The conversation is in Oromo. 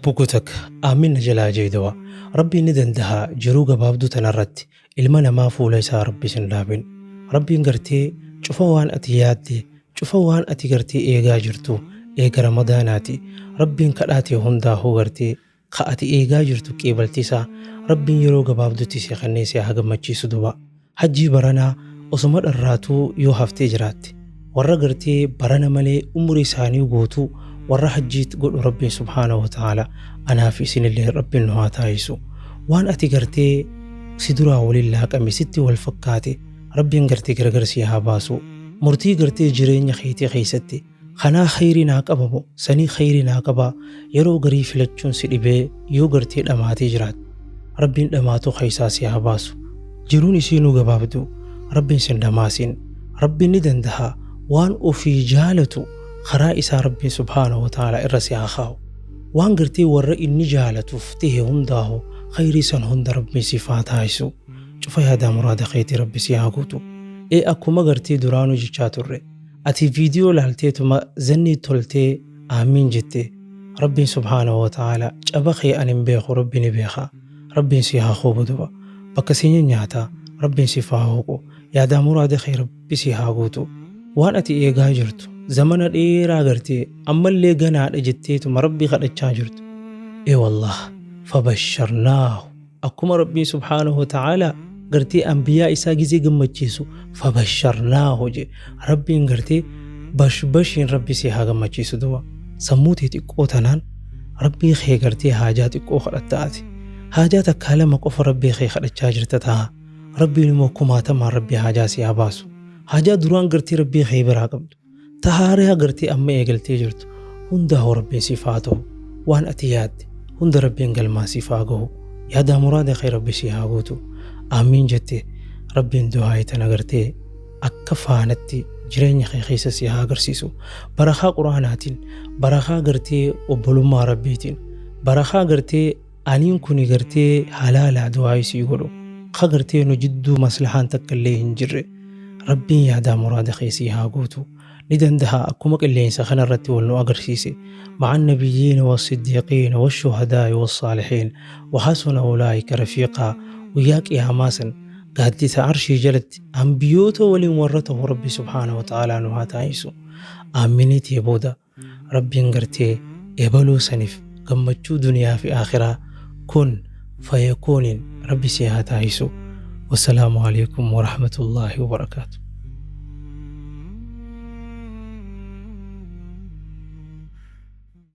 Lubbuu takka aamin na jalaa jeedawa. Rabbiin ni dandaha jiruu gabaabduu tanarratti ilma namaa fuula isaa Rabbi sin dhaabin. Rabbiin gartee cufa waan ati yaadde, cufa waan ati gartee eegaa jirtu eega Ramadaanaati. Rabbiin kadhaa tee hundaahuu gartee ka ati eegaa jirtu qeebalti isaa Rabbiin yeroo gabaabdutti si kennee si haa gammachiisu duba. Hajjii baranaa osoma dharraatuu yoo haftee jiraatte, warra gartee barana malee umrii isaanii guutuu warra hajjii godhu Rabbiin subhaanahu wa ta'aala anaa fi isinillee Rabbiin nu haa taasisu. Waan ati gartee si duraa waliin laaqame sitti wal fakkaate Rabbiin gartee gargar si haa baasu. Murtii gartee jireenya keetii keessatti kanaa khayrii naa qaba moo sanii khayrii naa qabaa yeroo garii filachuun si dhibee yoo gartee dhamaatee jiraatte Rabbiin dhamaatuu keessaa si haa baasu. Jiruun isiinuu gabaabduu, Rabbiin sin dhamaasin. Rabbiin ni dandaha waan ofii jaalatu karaa isaa Rabbiin subhaanahu wa ta'aalaa irra si haa kaa'u. Waan gartee warra inni jaalatuuf tahe hundaahu khayrii san hunda Rabbiin siif haa taasisu. Cufa yaadaa muraada keetii Rabbi si haa guutu. Ee akkuma gartee duraanuu jechaa turre, Ati video laalteetuma zannii toltee aamiin jette, Rabbiin subhaanahu wa ta'aalaa caba kee ani hin beeku, Rabbi ni beeka. Rabbiin sii haa khuubu duba. Bakka sii nyanyaata Rabbiin siif haa hooqu. Yaadaa muraada kee Rabbi sii haa guutu. Waan ati eegaa jirtu zamana dheeraa gartee ammallee ganaadha jetteetuma Rabbi kadhachaa jirtu. Ee wallaah fabasharnaahu, akkuma Rabbiin subhaanahu wa ta'aalaa gartee anbiyaa isaa gizee gammachiisu fabasharnaahu je, Rabbiin gartee bashbashiin Rabbi si haa gammachiisu duba. Sammuu tee xiqqoo tanaan Rabbii kee gartee haajaa xiqqoo kadhatta. Ati haajaa takkaa lama qofa Rabbii kee kadhachaa jirta taha, Rabbiin immoo kumaatamaan Rabbi haajaa si haa baasu. Haajaa duraan gartee Rabbii kee biraa qabdu, ta haariyaa gartee amma eegaltee jirtu hundaa'u Rabbiin siif haa ta'u. Waan ati yaadde hunda Rabbiin galmaan siif haa gahu. Yaadaa muraada kee Rabbi sii haa guutu. Aamiin jette, Rabbiin du'aa'ii tana gartee akka faanatti jireenya kee keessa si haa agarsiisu. Barakaa Qur'aanaatiin, barakaa gartee obbolummaa Rabbiitiin, barakaa gartee aniin kuni gartee halaalaa du'aa'ii sii godhu ka gartee nu jidduu maslahaan takka illee hin jirre, Rabbiin yaadaa muraada kee sii haa guutu. Ni dandaha akkuma qilleensa kana irratti wal nu agarsiise. Ma'a nabiyyiina wassiddiiqiina washuhadaa'i wassaalihiin wahasuna ulaa'ika rafiiqaa, guyyaa qiyaamaa san gaaddisa arshii jalatti anbiyoota waliin warra ta'u Rabbi subhaanahu wa ta'aalaa nu haa taasisu. Aaminii tee booda Rabbiin gartee ebaluu saniif gammachuu duniyaa fi aakhiraa kun fayakuuniin Rabbi si haa taasisu. Wassalaamu alaikum warahmatullaahi wabarakaatu.